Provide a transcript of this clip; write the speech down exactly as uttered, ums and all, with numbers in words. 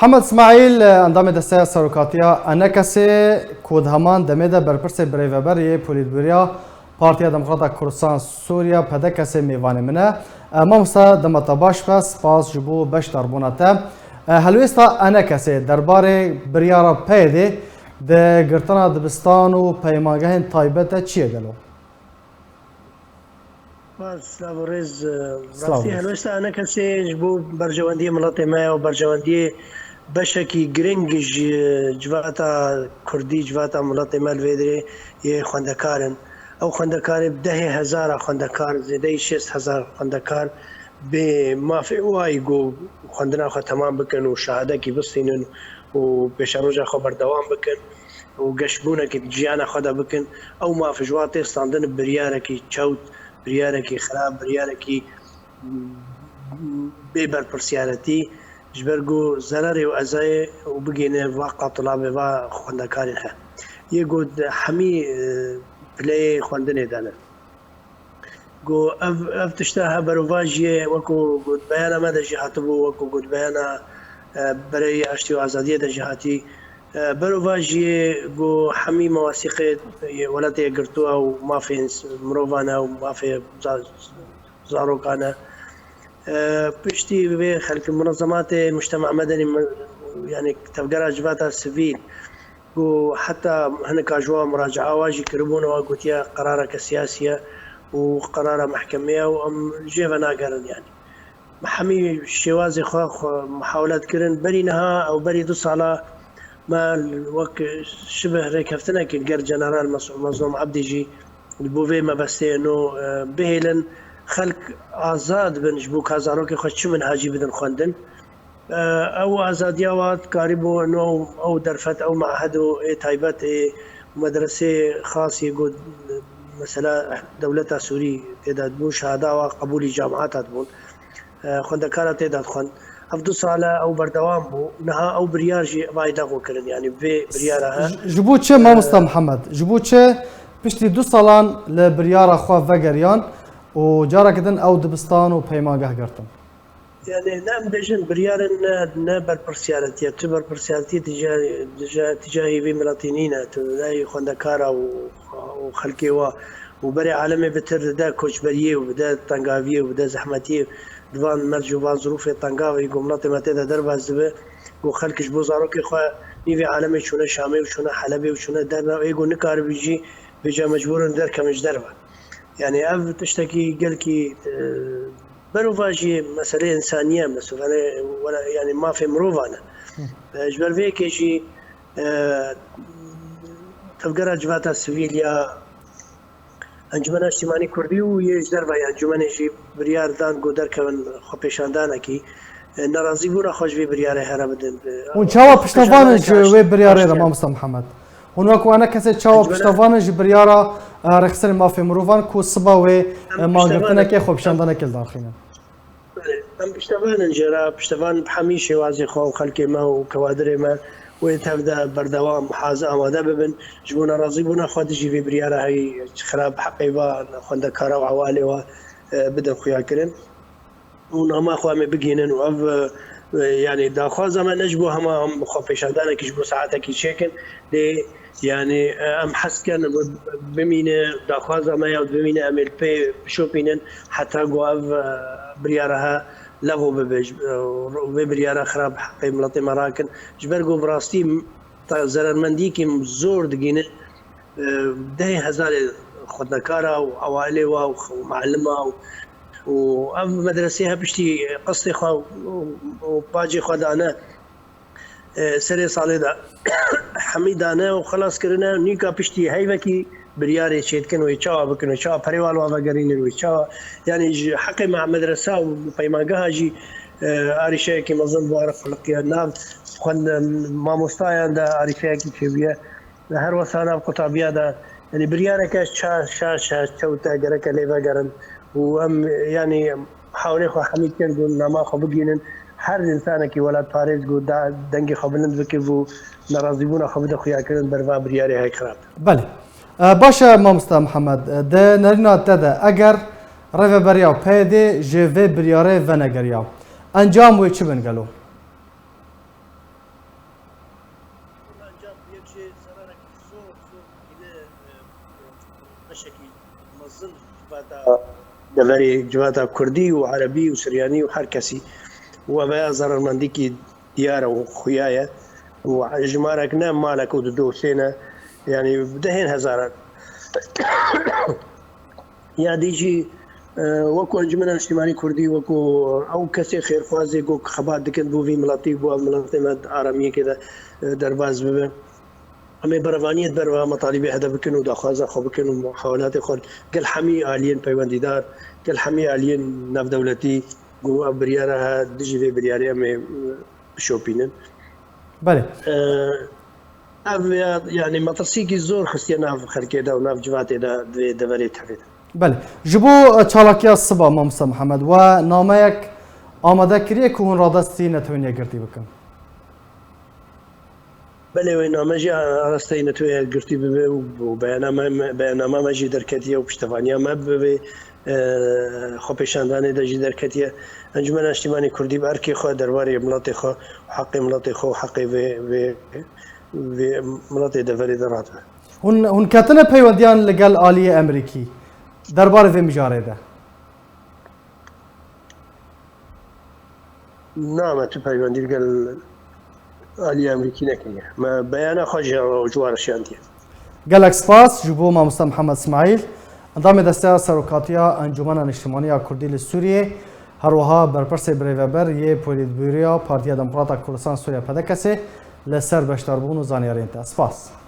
Mihemed Smaîl, endamê Desteya Serokatiya ENKSê, ku di heman demê de berpirsê birêveber yê Polîtbûroya Partiya Demokrata Kurdistan Sûriya, PDKSê, mêvanê min e. E, mamoste, dema te baş be, spas ji bo beşdarbûna te. E, helwêsta ENKSê derbarê biryara PYDê di girtina dibistan û peymangehên taybet de çi ye gelo? Spas, silav û rêz. Silav û Rastî rêz. Helwêsta ENKSê ji bo berjewendiyê miletê me ye û berjewendiyê beşekî giring ji civata kurdî, civata miletê me li vê derê yê xwendekar in. Ew xwendekarê bi dehê hezara xwendekar, zêdeyî şêst hezar xwendekar bê mafê wayî ku xwendina xwe temam bikin û şehadekî bistînin û pêşeroja xwe berdewam bikin û geşbûnekî di jiyana xwe de bikin, ew maf ji wan tê standin bi biryarekî çewt, biryarekî xirab, biryarekî, mm, bê berpirsiyarîtî, ji ber ku zererê û ezayê û bigihîne va qatila bê va xwendekarên he. Yê ku di hemî, e, pileyê xwendinê de ne. Ku ev, ev tişta he berovajiyê, wekû ku di beyana me de jî hatibû, wekû ku di beyana, e, berê aştî û azadiyê de jî hatî. E, berovajiyê ku hemî mewasîqê yê Welatê Yekgirtû û mafên s-, mirovan e û mafê za-, zarokan e. E, piştî vê xelkê, munezematê mujtema medeni, me-, yanî tevgera civata sivîl, ku heta hinek ji wan muraca'a wan jî kiribûn, wan gotiye qerareke siyasî ye û qerara mehkemê ye û em jê venagerin, yanî. Me hemî şêwazê xwe, xwe muhawele dikirin. Berî niha ew berî du sala me wek şibih rêkeftinekê li gel General Mes-, Mezlûm Ebdî jî li bo vê mebestê ino, e, bihêlin xelk azad bin ji bo ka zarokê xwe çi minhacî bidin xwendin. E, ew azadiya wa dikarîbû ino ew derfet, ew me'hed û ê taybet ê medresê xas yê ku mesela dewleta Sûrî tê de bû şehada wa qebûlî camiata dibûn. E, xwendekara tê de dixwend. Ev du sal e ew berdewam bû. Niha ew biryar jî vay lexwe kirin. Yanî vê biryara he. Ji, ji bo çi, e, mamosta Mihemed? Ji bo çi piştî du salan li biryara xwe vegeriyan û careke din ew dibistan û peymangeh girtin? Yanî ne em bêjin biryarên ne, ne berpirsiyarîtî ye. Tu berpirsiyarîtî tîca, tîca, tîcahî vî miletî nîne. Tu lay xwendekara û, û xelkê wa û berê alemê bi tir dide koçberiyê û bide tengaviyê û bide zehmetiyê. Di van merc û van zirûfê tengav ê ku miletê me tê de derbas dibe, ku xelk ji bo zarokê xwe nîvê alemê çûne Şamê û çûne Helebê û çûne derve, ê ku nikaribî jî bêje mecbûr in derkevin ji derve. Yanî ev tiştekî gelkî, e, berovajî meselê însanî ye, meselê were, yanî mafê mirovan e. Hı. E, ji ber vê yekê jî, e, tevgera civata sivîl ya Encûmena Niştîmanî Kurdî û yê ji derve yê encûmenê jî biryar dan ku derkevin xwepêşandanekî, e, nerazîbûna xwe ji vê biryarê here bidin. E, Hûn çawa piştevan in ji xwepêşandanek wê biryarê re, mamosta Mihemed? Hûn wek wane kesê çawa piştevan in ji biryara, e, rêxistinên mafê mirovan ku siba wê, e, mangirtinekê, xwepêşandanekê li dar xînin? Belê, em piştevan in jê re, piştevan bi hemî şêwazê xwe û xelkê me û kewadirê me wê tev de berdewam hazir amade bibin. Ji bo nerazîbûna xwe dijî vê biryara heyî xirab heqê va xwendekara û ewalê wa, e, bidin xuyakirin. Û nama xwe em ê bigihînin û ev, e, yanî daxwaza me ne ji bo hema em xwepêşandanekî ji bo saetekî çêkin, lê, yanî, e, em hez dikin bimîne, daxwaza me ya bimîne, em ê li pê bişopînin heta ku ev, e, biryara he levo bibe, ji, e, vê biryara xirab heqê miletê me rakin. Ji ber ku bi rastî te-, zerermendiyekî zor digîne, e, dehê hezarê xwendekara û ewailê wa û x-, û muellima û, û ev medresê he piştî qistê xwe û, û pacê xwe dane, e, serê salê de hemî dane û xelas kirine. Nîka piştî heyvekî biryarê çêdikin, wê çawa bikin, wê çawa perê wan wan vegerînin, wê çawa, yanî ji heqê me medresa û peymangeha jî, e, arîşeyekî mezin bi wan re xuliqiye. Nav xwend-, mamostayan de arîşeyekî çêbûye. Her wesa nav qutabiya de, yanî biryareke şa-, şaş e, çewt e, gereke lê vegerin û em, yanî hawlê xwe hemî kir ku nama xwe bigihînin. Her însanekî welatparêz ku da dengê xwe bilind bike û nerazîbûna xwe bide xuyakirin ber va biryarê hay xirab. Belê. E, baş e, mamosta Mihemed, e, di nerîna te de eger rêveberiya PYDê ji vê biryarê venegeriya, encam wê çi bin gelo? Zerarek zor zor bîne, e, beşekî mezin civata deverê civata kurdî û erebî û siryanî û her kesî û ev ya zerarmendîkî diyar e û xuya ye û jimarek ne malek û didosêne, yanî bi dehên hezaran. Ya dî jî, e, wekû Encûmena Niştimanî Kurdî, wekû ew kesê xêrxwazê ku xebat dikin bo vî miletî, bo ev miletê me di aramiyekê de, e, derbas bibe. Em ê berevaniyê di ber va metalîbê hede bikin û daxwaza xwe bikin û muhawelatê xwe gel hemî aliyên peywendîdar, gel hemî aliyên navdewletî ku ev biryara he dijî vê biryarê em ê, e, bişopînin. Belê. E, ev ya, yanî metirsiyekî zor xistiye nav xelkê de û nav civatê de di vê deverê tevê de. Belê. Ji bo, e, çalakiya siba, Mamoste Mihemed, we nameyek amade kiriye ku hûn radestî Netewên Yekgirtî bikin? Belê, wê name jî arasteyî Netewên Yekgirtî bibe û, û beyana me, me, beyannama me jî derketiye û piştevaniya me bi vê, e, xwepêşandanê de jî derketiye. Encûmena Niştimanî Kurdî bi erkê xwe derbarê miletê xwe û heqê miletê xwe û heqê vê, vê, vê miletê deverê de radibe. Hûn, hûn ketine peywendiyan li gel aliyê Emerîkî derbarê vê mijarê de? Na, me tu peywendî li gel aliyê Emerîkî nekiriye. Me beyana xwe ji, ji wan re şiyandiye. Gelek spas ji bo Mamoste Mihemed Smaîl, endamê Desteya Serokatiya Encûmena Niştimanî ya Kurdî li Sûriyê, her wiha berpirsê birêveber yê Polîtbûroya Partiya Demokrata Kurdistan Sûriye, P D K S'ê, li ser beşdarbûn û zanyariyên te. Spas.